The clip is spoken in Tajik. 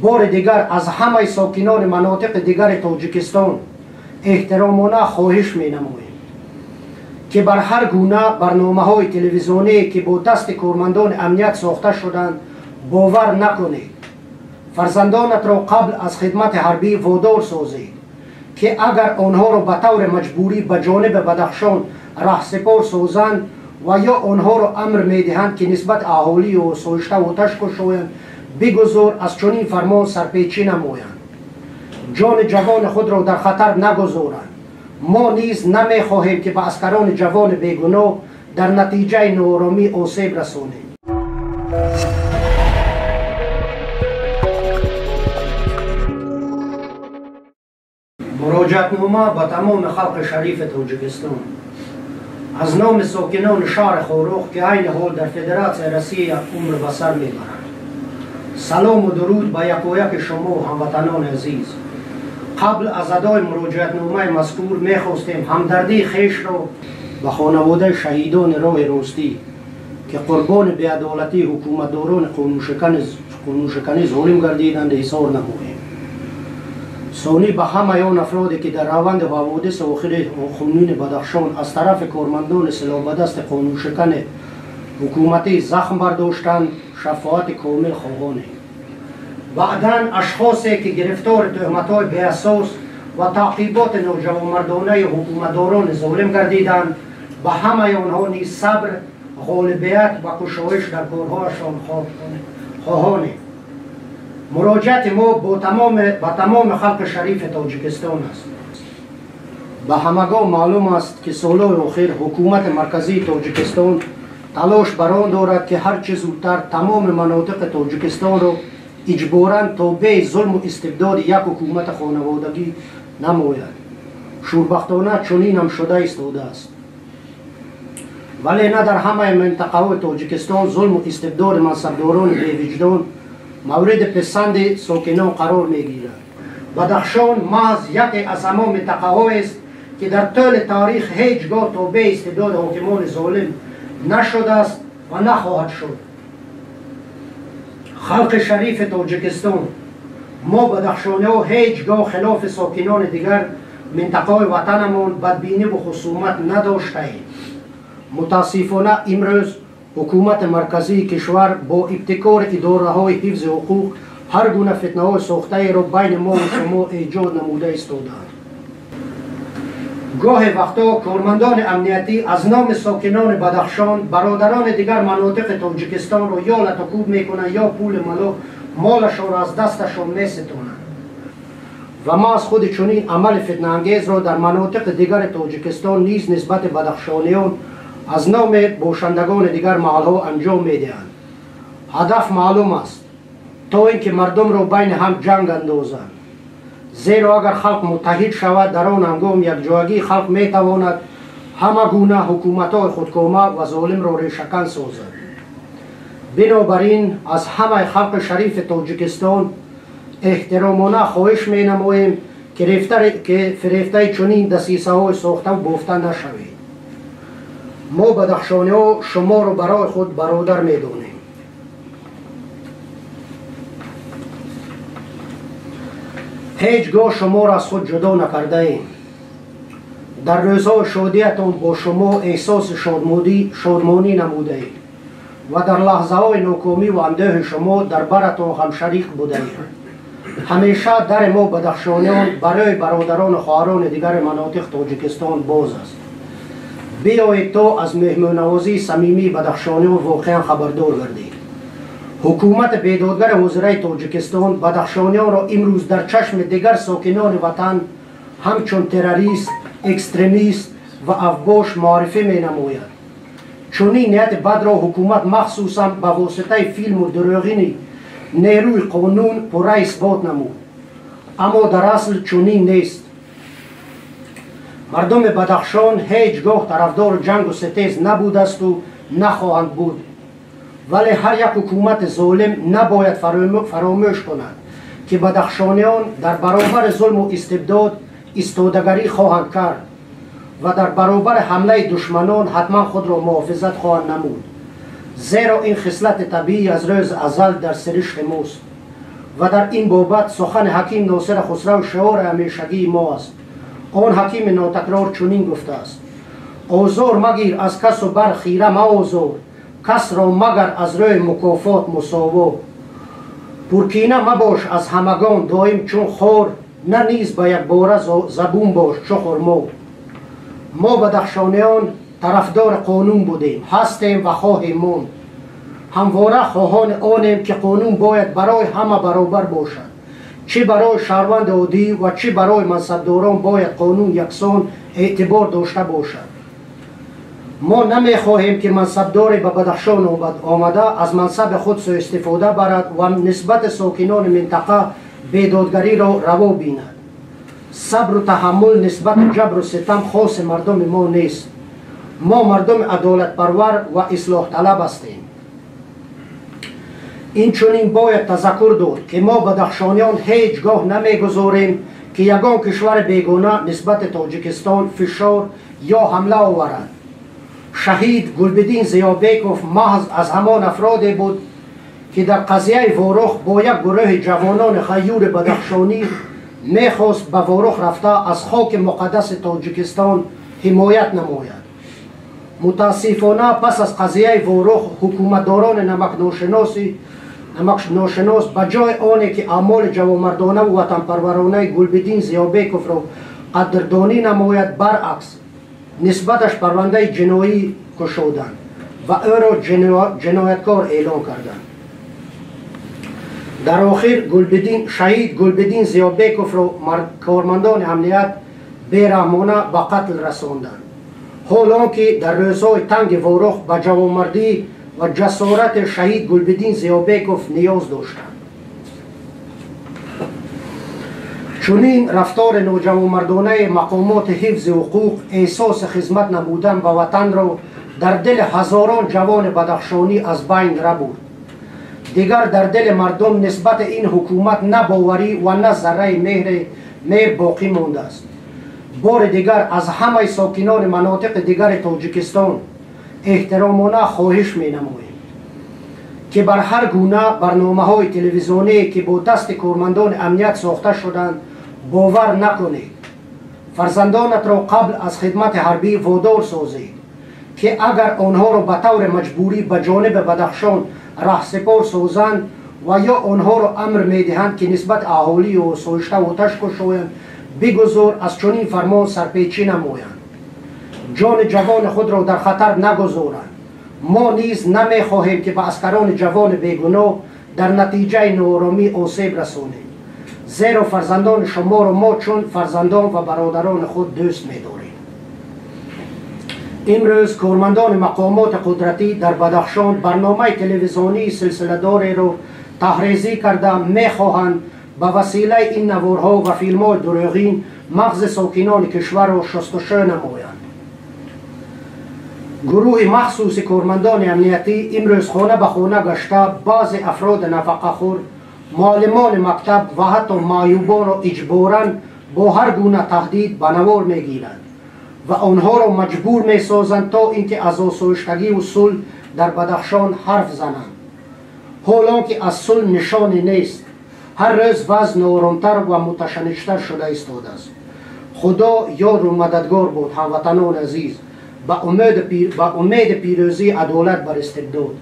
Бори дигар аз ҳамаи сокинони манотиқи дигари Тоҷикистон эҳтиромона хоҳиш менамоем, ки бар ҳар гуна барномаҳои телевизионие, ки бо дасти кормандони амният сохта шуданд, бовар накунед. Фарзандонатро қабл аз хидмати ҳарбӣ водор созед, ки агар онҳоро ба таври маҷбурӣ ба ҷониби Бадахшон раҳсипор созанд ва ё онҳоро амр медиҳанд, ки нисбат аҳолию осоишта оташ кушоянд, бигузор аз чунин фармон сарпечӣ намоянд, ҷони ҷавони худро дар хатар нагузоранд. Мо низ намехоҳем, ки ба аскарони ҷавони бегуноҳ дар натиҷаи нооромӣ осеб расонем. Муроҷиатнома ба тамоми халқи шарифи Тоҷикистон аз номи сокинони шаҳри Хоруғ, ки айни ҳол дар Федератсияи Россия умр ба сар мебаранд. Салому дуруд ба якояки шумо, ҳамватанони азиз. Қабл аз адои муроҷиатномаи мазкур мехостем ҳамдардии хешро ба хонаводаи шаҳидони роҳи ростӣ, ки қурбони беадолатии ҳукуматдорони қонуншиканӣ золим гардиданд, изҳор намоем. Сонӣ ба ҳамаи он афроде, ки дар раванди ҳаводиси охири хунини Бадахшон аз тарафи кормандони силоҳбадасти қонуншикани ҳукуматӣ захм бардоштанд, шафоати комил хоҳонем. Баъдан ашхосе, ки гирифтори тӯҳматҳои беасос ва таъқиботи ноҷавонмардонаи ҳукуматдорони золим гардиданд, ба ҳамаи онҳо низ сабр, ғолибият ва кушоиш дар корҳояшон хоҳонем. Муроҷиати мо ба тамоми халқи шарифи Тоҷикистон аст. Ба ҳамагон маълум аст, ки солҳои охир ҳукумати марказии Тоҷикистон талош бар он дорад, ки ҳарчи зудтар тамоми манотиқи Тоҷикистонро иҷборан тобеи зулму истибдоди як ҳукумати хонаводагӣ намояд. Шӯрбахтона чунинам шуда истодааст. Вале на дар ҳамаи минтақаҳои Тоҷикистон зулму истибдоди мансабдорони бевиҷдон мавриди писанди сокинон қарор мегирад. Бадахшон маҳз яке аз ҳамон минтақаҳоест, ки дар тӯли таърих ҳеҷ гоҳ тобеи истибдоди ҳокимони золим нашудааст ва нахоҳад шуд. Халқи шарифи Тоҷикистон, мо бадахшониҳо ҳеҷ гоҳ хилофи сокинони дигар минтақаҳои ватанамон бадбиниву хусумат надоштаем. Мутаассифона имрӯз ҳукумати марказии кишвар бо ибтикори идораҳои ҳифзи ҳуқуқ ҳар гуна фитнаҳои сохтаеро байни мову шумо эҷод намуда истодаанд. Гоҳе вақтҳо кормандони амниятӣ аз номи сокинони Бадахшон бародарони дигар манотиқи Тоҷикистонро ё латукӯб мекунанд, ё пули молашонро аз дасташон меситонанд. Ва ма аз худи чунин амали фитнаангезро дар манотиқи дигари Тоҷикистон низ нисбати бадахшониён аз номи бошандагони дигар маҳалҳо анҷом медиҳанд. Ҳадаф маълум аст, то ин ки мардумро байни ҳам ҷанг андозанд. Зеро агар халқ муттаҳид шавад, дар он ҳангом якҷоягии халқ метавонад ҳама гуна ҳукуматҳои худкома ва золимро решакан созад. Бинобар ин аз ҳамаи халқи шарифи Тоҷикистон эҳтиромона хоҳиш менамоем, ки фирефтаи чунин дасисаҳои сохтаву бофта нашавед. Мо бадахшониҳо шуморо барои худ бародар медонем. Ҳеҷ гоҳ шуморо аз худ ҷудо накардаем. Дар рӯзҳои шодиятон бо шумо эҳсоси шодмонӣ намудаем ва дар лаҳзаҳои нокомӣ ва андӯҳи шумо дар баратон ҳамшарик будаем. Ҳамеша дари мо бадахшониён барои бародарону хоҳарони дигари манотиқ Тоҷикистон боз аст. Биёед то аз меҳмоннавозии самимии бадахшониён воқеан хабардор гардед. Ҳукумати бедодгари ҳозираи Тоҷикистон бадахшониёнро имрӯз дар чашми дигар сокинони ватан ҳамчун террорист, экстремист ва авбош муаррифӣ менамояд. Чунин нияти бадро ҳукумат махсусан ба воситаи филму дурӯғини нерӯи қонун пурра исбот намуд. Аммо дар асл чунин нест. Мардуми Бадахшон ҳеҷ гоҳ тарафдори ҷангу ситез набудасту нахоҳанд буд. Вале ҳар як ҳукумати золим набояд фаромӯш кунад, ки бадахшониён дар баробари зулму истибдод истодагарӣ хоҳанд кард ва дар баробари ҳамлаи душманон ҳатман худро муҳофизат хоҳанд намуд. Зеро ин хислати табиӣ аз рӯзи азал дар сиришти мост. ва дар ин бобат сухани ҳаким Носир Хусрав шиори ҳамешагии мо аст. Он ҳакими нотакрор чунин гуфтааст: озор магир аз касу бар хира маозор, касро магар аз рӯи мукофот мусово. Пуркина мабош аз ҳамагон доим чун хор, на низ ба якбора забун бош чу хурмо. Мо бадахшониён тарафдори қонун будем, ҳастем ва хоҳем монд. Ҳамвора хоҳони онем, ки қонун бояд барои ҳама баробар бошад. Чӣ барои шаҳрванди оддӣ ва чӣ барои мансабдорон бояд қонун яксон эътибор дошта бошад. Мо намехоҳем, ки мансабдоре ба Бадахшон омада аз мансаби худ суистифода барад ва нисбати сокинони минтақа бедодгариро раво бинад. Сабру таҳаммул нисбати ҷабру ситам хоси мардуми мо нест. Мо мардуми адолатпарвар ва ислоҳталаб ҳастем. Инчунин бояд тазаккур дод, ки мо бадахшониён ҳеҷ гоҳ намегузорем, ки ягон кишвари бегона нисбати Тоҷикистон фишор ё ҳамла оварад. Шаҳид Гулбиддин Зиёбеков маҳз аз ҳамон афроде буд, ки дар қазияи Ворух бо як гурӯҳи ҷавонони ғайюри бадахшонӣ мехост ба Ворух рафта аз хоки муқаддаси Тоҷикистон ҳимоят намояд. Мутаассифона, пас аз қазияи Ворух ҳукуматдорони намакношинос ба ҷои оне ки аъмоли ҷавонмардонаву ватанпарваронаи Гулбиддин Зиёбековро қадрдонӣ намояд, баръакс нисбаташ парвандаи ҷиноӣ кушоданд ва ӯро ҷинояткор эълон карданд. Дар охир шаҳид Гулбиддин Зиёбековро кормандони амният бераҳмона ба қатл расонданд, ҳол он ки дар рӯзҳои танги Ворух ба ҷавонмардӣ ва ҷасорати шаҳид Гулбиддин Зиёбеков ниёз доштанд. Чунин рафтори ноҷавонмардонаи мақомоти ҳифзи ҳуқуқ эҳсоси хизмат намудан ба ватанро дар дили ҳазорон ҷавони бадахшонӣ аз байн рабурд. Дигар дар дили мардум нисбати ин ҳукумат на боварӣ ва на зарраи меҳр боқӣ мондааст. Бори дигар аз ҳамаи сокинони манотиқи дигари Тоҷикистон эҳтиромона хоҳиш менамоем, ки бар ҳар гуна барномаҳои телевизионие, ки бо дасти кормандони амният сохта шуданд, бовар накунед. Фарзандонатро қабл аз хидмати ҳарбӣ водор созед, ки агар онҳоро ба таври маҷбурӣ ба ҷониби Бадахшон раҳсипор созанд ва ё онҳоро амр медиҳанд, ки нисбати аҳолию осоишта оташ кушоянд, бигузор аз чунин фармон сарпечӣ намоянд, ҷони ҷавони худро дар хатар нагузоранд. Мо низ намехоҳем, ки ба аскарони ҷавони бегуноҳ дар натиҷаи нооромӣ осеб расонем, зеро фарзандони шуморо мо чун фарзандон ва бародарони худ дӯст медорем. Имрӯз кормандони мақомоти қудратӣ дар Бадахшон барномаи телевизионии силсиладореро таҳрезӣ карда мехоҳанд ба василаи ин наворҳо ва филмҳои дурӯғин мағзи сокинони кишварро шустушӯ намоянд. Гурӯҳи махсуси кормандони амниятӣ имрӯз хона ба хона гашта баъзе афроди нафақахӯр, муаллимони мактаб ва ҳатто маъюбонро иҷборан бо ҳар гуна таҳдид ба навор мегиранд ва онҳоро маҷбур месозанд, то ин ки аз осоиштагиву сулҳ дар Бадахшон ҳарф зананд, ҳол он ки аз сулҳ нишоне нест. Ҳар рӯз вазъ нооромтар ва муташанниҷтар шуда истодааст. Худо ёру мададгор буд, ҳамватанони азиз, ба умеди пирӯзии адолат бар истибдод.